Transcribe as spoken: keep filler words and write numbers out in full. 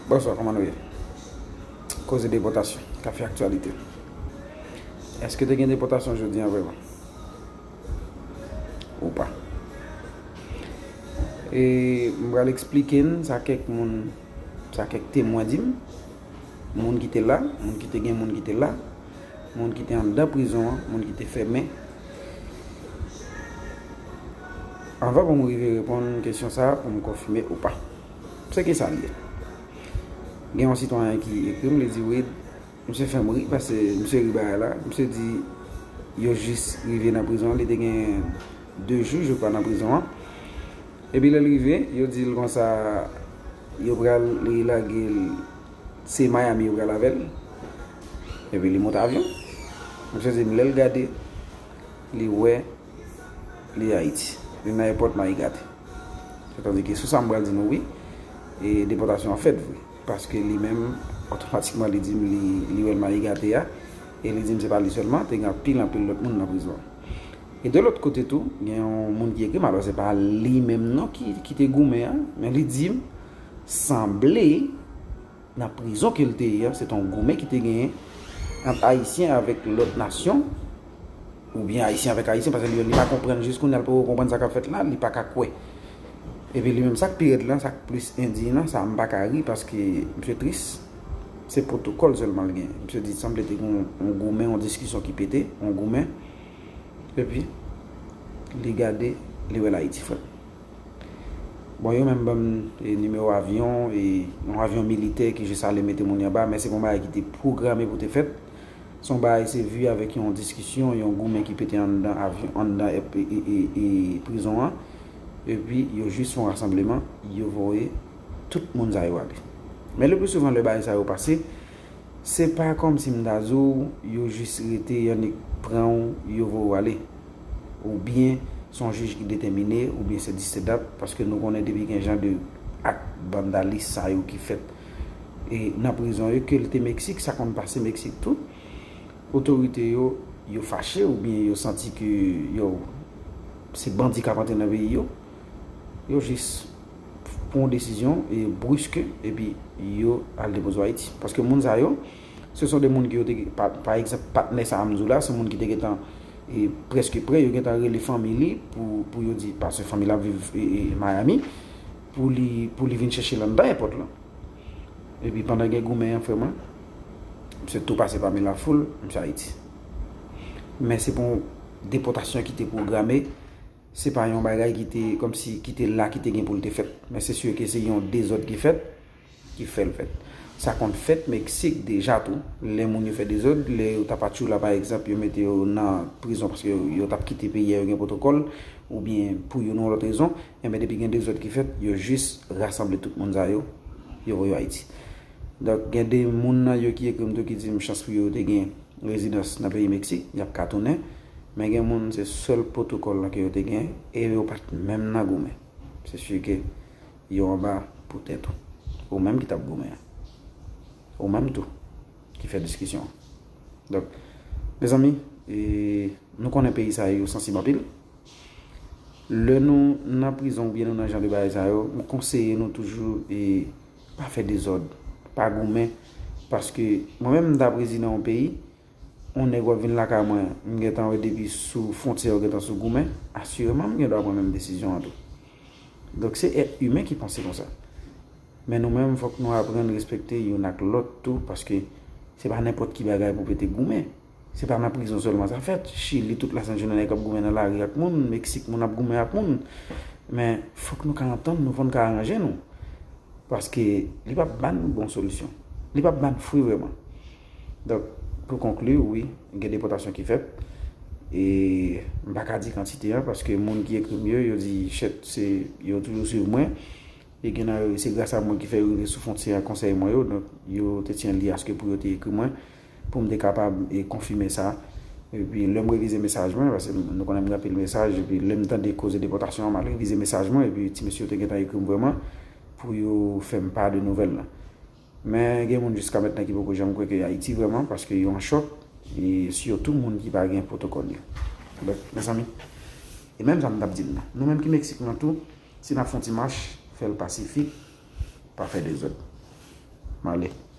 Bonswa, kòman nou ye? Koze depòtasyon k ap fè aktyalite. Èske te gen depòtasyon jodi a vrèman? Ou pa? E m pral eksplike n sa kèk moun, sa kèk temwen di m. Moun ki te la, moun ki te gen moun ki te la, moun ki te anndan prizon an, moun ki te fèmen. Anvan pou m rive reponn kesyon sa a, pou m konfime ou pa. Se ki sa l ye? Gen yon sitwayen ki ekri m, li di, "Wid, misye fè m ri, paske misye ri bagay la." Misye di, yo jis rive nan prizon an, li te gen de jou, je crois, nan prizon an. Epi lè l rive, yo di l konsa, yo pral, li lage l, se Miami yo pral avè l. Epi li monte avyon. Misye di m, lè l gade, li wè li Ayiti. Li nan èpòt Mayi Gate. Sètadi ke sou sa m pral di nou wi, e depòtasyon an fèt vre. Paske li menm, otomatikman, li di m li, li wè l Mayi Gate a, e li di m se pa li sèlman, te gen anpil, anpil lòt moun nan prizon an. E de lòt kote tou, gen yon moun ki ekri m, alò se pa li menm non ki, ki te goumen an, men li di m, sanble nan prizon ke l te ye a, se te yon goumen ki te genyen ant Ayisyen avèk lòt nasyon, oubyen Ayisyen avèk Ayisyen, paske li menm li pa konprann jis kounye a, li poko konprann sa k ap fèt la, li pa ka kwè. Epi li menm, sa k pi rèd lan, sa k plis endiyan, sa m pa ka ri, paske misye tris. Se pwotokòl sèlman l genyen. Misye di, sanble te gen yon, yon goumen, yon diskisyon ki pete, yon goumen. Epi, li gade, li wè l Ayiti, frè m. Bon, yo menm ban m, e, nimewo avyon, e, yon avyon militè ki jis ale mete moun yo anba, men se pa yon bagay ki te pwograme pou te fèt. Se yon bagay, se vi avèk yon diskisyon, yon goumen ki pete anndan avyon, anndan, e, e, e, e, prizon an. Epi, yo jis fè yon rasanbleman, yo voye tout moun sa yo ale. Men le pli souvan, lè bagay sa yo pase, se pa kòmsi m ta di w, yo jis rete, y annik pran w, yo voye w ale. Oubyen, se yon jij ki detèmine, oubyen se dis se dat, paske nou konnen depi gen jan de ak vandalis sa yo ki fèt, e, nan prizon yo, ke l te Meksik, sa konn pase Meksik tou. Otorite yo, yo fache oubyen yo santi ke, yo, se bandi k ap antre nan peyi yo, yo jis pran yon desizyon, e, briske, epi yo al depoze w Ayiti. Paske moun sa yo, se son de moun ki yo te, pa, pa egzanp, patnè sa a m di w la, se moun ki te gentan, e, prèske prè, yo gentan rele fanmi li pou, pou yo di, paske fanmi l ap viv, e, e, Miami, pou li, pou li vin chèche l anndan èpòt lan. Epi pandan gen goumen an, frè mwen, misye tou pase pami lafoul, misye Ayiti. Men se pa yon depòtasyon ki te pwograme, se pa yon bagay ki te, kòmsi, ki te la, ki te gen pou l te fèt. Men se si ke se yon dezòd ki fèt, ki fè l fèt. Sa konn fèt Meksik deja tou, lè moun yo fè dezòd, lè yo t ap Atchoula, pa egzanp, yo mete yo nan prizon paske yo, yo t ap kite peyi a, yo gen pwotokòl, oubyen pou youn ou lòt rezon, enben depi gen dezòd ki fèt, yo jis rasanble tout moun sa yo, yo voye yo Ayiti. Donk, gen de moun nan yo ki ekri m tou ki di m chans pou yo, yo te gen rezidans nan peyi Meksik, y ap ka tounen, men gen moun se sèl pwotokòl lan ke yo te gen, e yo pa t menm nan goumen. Se si ke yo anba pou tèt ou. Ou menm ki t ap goumen an. Ou menm tou ki fè diskisyon an. Donk, mezanmi, e, nou konnen peyi sa yo sansib anpil. Lè nou nan prizon oubyen nou nan jan de bagay sa yo, m konseye nou toujou, e, pa fè dezòd, pa goumen, paske mwen menm m ta prezidan yon peyi, yon nèg w ap vin lakay mwen, m gentan wè depi sou fwontyè ou gentan sou goumen, asireman m gen dwa pran menm desizyon an tou. Donk se èt imen ki panse konsa. Men nou menm, fòk nou aprann respekte youn ak lòt tou, paske se pa nenpòt ki bagay pou pete goumen. Se pa nan prizon sèlman sa fèt. Chili, tout lasent jounen nèg ap goumen nan lari ak moun, Meksik, moun ap goumen ak moun. Men fòk nou ka antann nou, fòk nou ka aranje nou. Paske li p ap ban nou bon solisyon. Li p ap ban fwi vrèman. Donk, pou konkli, wi, gen depòtasyon ki fèt. E m pa ka di kantite an, paske moun ki ekri m yo, yo di, chèt, se, yo toujou swiv mwen. E gen nan yo, se gras a mwen ki fè yo rive sou fwontyè a konsèy mwen yo. Donk, yo te tyen li aske pou yo te ekri mwen, pou m te kapab, e, konfime sa. Epi, lè m revize mesaj mwen, paske nou konnen m gen anpil mesaj, epi lè m tande koze depòtasyon an, m al revize mesaj mwen, epi ti mesye yo te gentan ekri m vrèman, pou yo fè m pa de nouvèl lan. Men gen moun jiska mentnan ki poko janm kwè ke Ayiti vrèman, paske yo an chòk, e sitou moun ki pa gen pwotokòl yo. Donk, mezanmi, e menm sa m t ap di n nan. Nou menm ki Meksik nan tou, si n ap fè yon ti mach, fè l pasifik, pa fè dezòd. M ale.